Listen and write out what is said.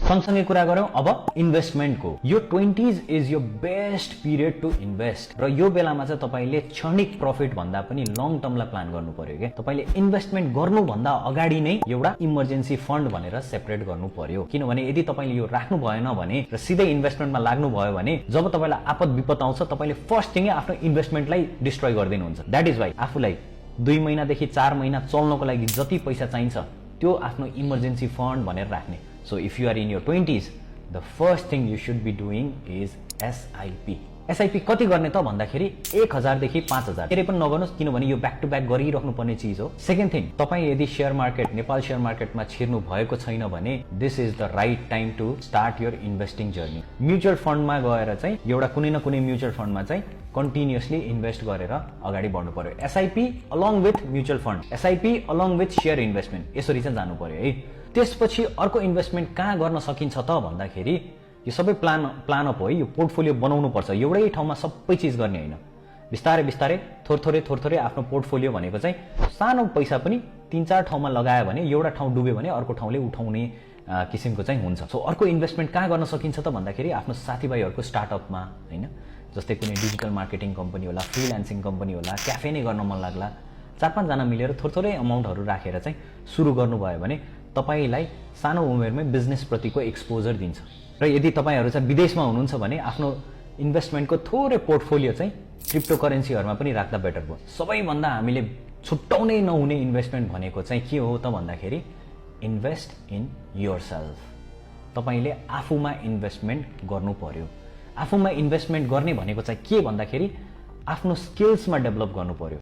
सँगसँगै कुरा गरौँ अब इन्भेस्टमेन्टको। यो 20s इज यो बेस्ट पिरियड टु इन्भेस्ट र यो बेलामा चाहिँ तपाईले क्षणिक प्रफिट भन्दा पनि लङ टर्मलाई प्लान गर्नु पर्यो के। तपाईले इन्भेस्टमेन्ट गर्नु भन्दा अगाडि नै एउटा इमर्जेन्सी फन्ड भनेर सेपरेट गर्नु पर्यो, किनभने यदि तपाईले यो राख्नु भएन भने र सिधै इन्भेस्टमेन्टमा लाग्नु भयो भने जब तपाईलाई आपद विपद आउँछ तपाईले फर्स्ट थिङै आफ्नो इन्भेस्टमेन्टलाई डिस्ट्रोय गर्दिनुहुन्छ। दैट इज वाइ आफूलाई 2 महिनादेखि 4 महिना चल्नको लागि जति पैसा चाहिन्छ त्यो आफ्नो इमर्जेन्सी फन्ड भनेर राख्ने। So if you are in your 20s, the first thing you should be doing is SIP. SIP कति गर्ने त भन्दाखेरि 1000 देखि 5000 धेरै पनि नगर्नुस्, किनभने यो ब्याक टु ब्याक गरिराख्नु पर्ने चीज हो। सेकेन्ड थिङ, तपाईं यदि शेयर मार्केट नेपाल शेयर मार्केटमा छिर्नु भएको छैन भने this is the right time to start your investing journey. Mutual फन्डमा गएर चाहिँ एउटा कुनै न कुनै म्युचुअल फन्डमा चाहिँ कन्टिन्युअसली इन्भेस्ट गरेर अगाडि बढ्नु पर्यो। SIP along with mutual fund, SIP along with share investment, यसरी चाहिँ जानु पर्यो है। त्यसपछि अर्को इन्भेस्टमेन्ट कहाँ गर्न सकिन्छ त भन्दाखेरि यो सबै प्लान अप हो है। यो पोर्टफोलियो बनाउनु पर्छ, एउटै ठाउँमा सबै चीज गर्ने हैन। बिस्तारै बिस्तारै थोरथोरै आफ्नो पोर्टफोलियो भनेको चाहिँ सानो पैसा पनि 3-4 ठाउँमा लगायो भने एउटा ठाउँ डुब्यो भने अर्को ठाउँले उठाउने किसिमको चाहिँ हुन्छ। सो अर्को इन्भेस्टमेन्ट कहाँ गर्न सकिन्छ त भन्दाखेरि आफ्नो साथीभाइहरुको स्टार्टअपमा हैन, जस्तै कुनै डिजिटल मार्केटिङ कम्पनी होला, फ्रीलान्सिङ कम्पनी होला, क्याफे नै गर्न मन लाग्ला, 4-5 जना मिलेर थोरथोरै अमाउन्टहरु राखेर चाहिँ सुरु गर्नुभयो भने तपाईलाई सानो उमेरमै बिजनेस प्रतिको एक्सपोजर दिन्छ। र यदि तपाईहरु चाहिँ विदेशमा हुनुहुन्छ भने आफ्नो इन्भेस्टमेन्टको थोरै पोर्टफोलियो चाहिँ क्रिप्टोकरेन्सीहरुमा पनि राख्दा बेटर भयो। सबैभन्दा हामीले छुट्टाउनै नहुने इन्भेस्टमेन्ट भनेको चाहिँ के हो त भन्दाखेरि इन्भेस्ट इन योरसेल्फ। तपाईले आफूमा इन्भेस्टमेन्ट गर्नु पर्यो। आफूमा इन्भेस्टमेन्ट गर्ने भनेको चाहिँ के भन्दाखेरि आफ्नो स्किल्समा डेभलप गर्नु पर्यो।